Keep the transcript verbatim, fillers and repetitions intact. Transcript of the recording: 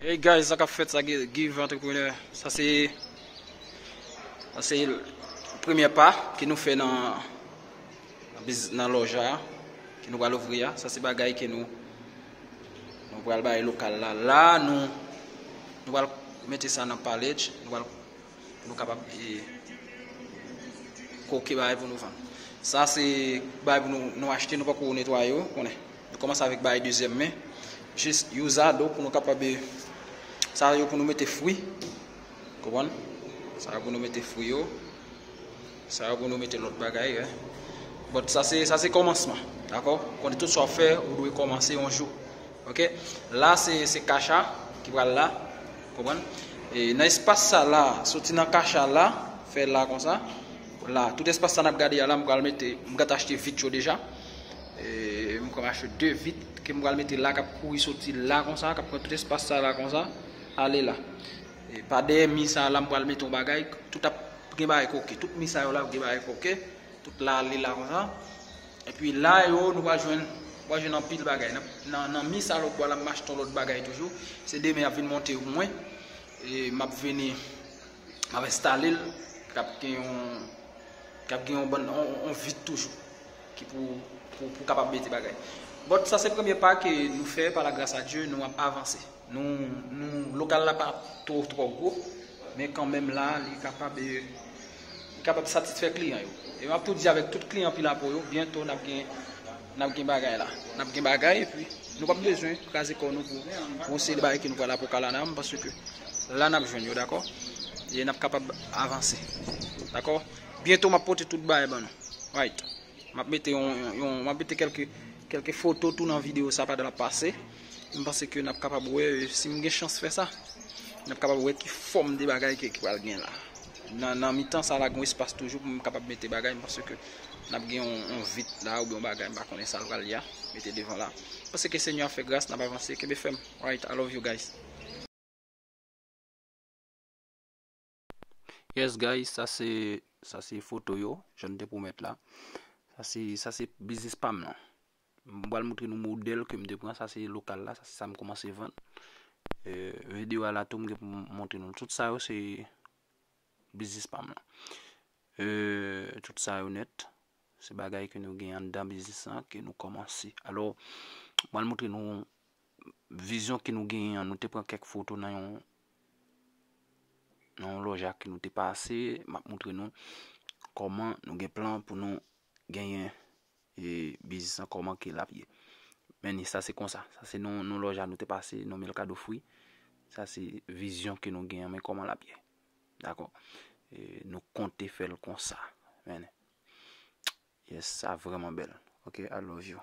Hey guys, sa k ap fèt, sa Gi-, Give Entrepreneur. Sa se, sa se premyè pa ke nou fè nan, nan biz-, nan lòj la, ke nou pral ouvri a. Sa se bagay ke nou, nou pral bay lokal la. La, nou, nou pral mete sa nan palèt, nou pral, pou nou kapab, e, koke bagay pou nou vann. Sa se bagay pou nou, nou achte, nou pako netwaye yo, konnen. Nou kòmanse avèk bagay dezyèm men. Jis usa do pou nou kapab, e, sa yo pou nou mete fwi. Konprann? Sa yo pou nou mete fwi yo. Sa yo pou nou mete lòt bagay, wi. But sa se, sa se kòmansman, dakò? Konnen tout sa w fè, ou dwe kòmanse yon jou. Oke? La se, se kacha ki pral la. Konprann? E nan espas sa la, soti nan kacha la, fè la konsa. La, tout espas sa n ap gade a la, m pral mete, m gentan achte vit yo deja. E m pral achte de vit ke m pral mete la, k ap kouri soti la konsa, k ap pran tout espas sa la konsa, ale la. E pa dèyè mi sa la, m pral mete yon bagay, tout ap gen bagay koke. Tout mi sa yo la, gen bagay koke. Tout la ale la konsa. Epi la yo, nou pral jwenn, pral jwenn anpil bagay. Nan, nan, nan mi sa lòt bò la, m achte yon lòt bagay toujou. Se demen y ap vin monte pou mwen. E m ap vini, m ap enstale l. K ap gen yon, k ap gen yon bann, yon, yon vit toujou. Ki pou, pou, pou kapab mete bagay. But sa se premye pa ke nou fè, pa la gras a Dye, nou ap avanse. Nou, nou, lokal la pa twò, twò gwo, men kanmenm la, li kapab, e, li kapab satisfè kliyan yo. E m ap tou di avèk tout kliyan Pilapo yo, byento n ap gen, n ap gen bagay la. N ap gen bagay, epi nou p ap bezwen kraze kò nou pou, pou yon seri de bagay ke nou pral apokalana, paske la n ap jwenn yo, dakò? E n ap kapab avanse, dakò? Byento m ap pote tout bagay ban nou. Right. M ap mete yon, yon, yon, m ap mete kèlke, kèlke foto tou nan videyo sa pandan l ap pase. M panse ke n ap kapab wè, si m gen chans fè sa, n ap kapab wè ki fòm de bagay ke, ki pral gen la. Nan, nan mitan sa la, gen yon espas toujou pou m kapab mete bagay, m panse ke n ap gen yon, yon vit la, oubyen yon bagay, m pa konnen sa l pral ye a, mete devan la. M panse ke Senyè a fè gras, n ap avanse, kenbe fèm. Right, I love you guys. Yes guys, sa se, sa se foto yo, jan m te pwomèt la. Sa se, sa se biznis pa m lan. M pral montre nou modèl ke m te pran, sa se lokal la, sa se sa m kòmanse vann. E, videyo a la tou m gen pou m montre nou. Tout sa yo se biznis pa m lan. E, tout sa yo nèt, se bagay ke nou gen anndan biznis lan, ke nou kòmanse. Alò, m pral montre nou vizyon ke nou genyen an, nou te pran kèk foto nan yon, nan yon lòja ke nou te pase, m ap montre nou kòman nou gen plan pou nou genyen, e, biznis lan, kòman ke l ap ye. Men ni sa se konsa, sa se nan, nan lòja nou te pase, nan Melkado Fwi, sa se vizyon ke nou genyen, men kòman l ap ye. Dakò? E, nou konte fè l konsa. Men, yes, sa vrèman bèl. Ok, I love you.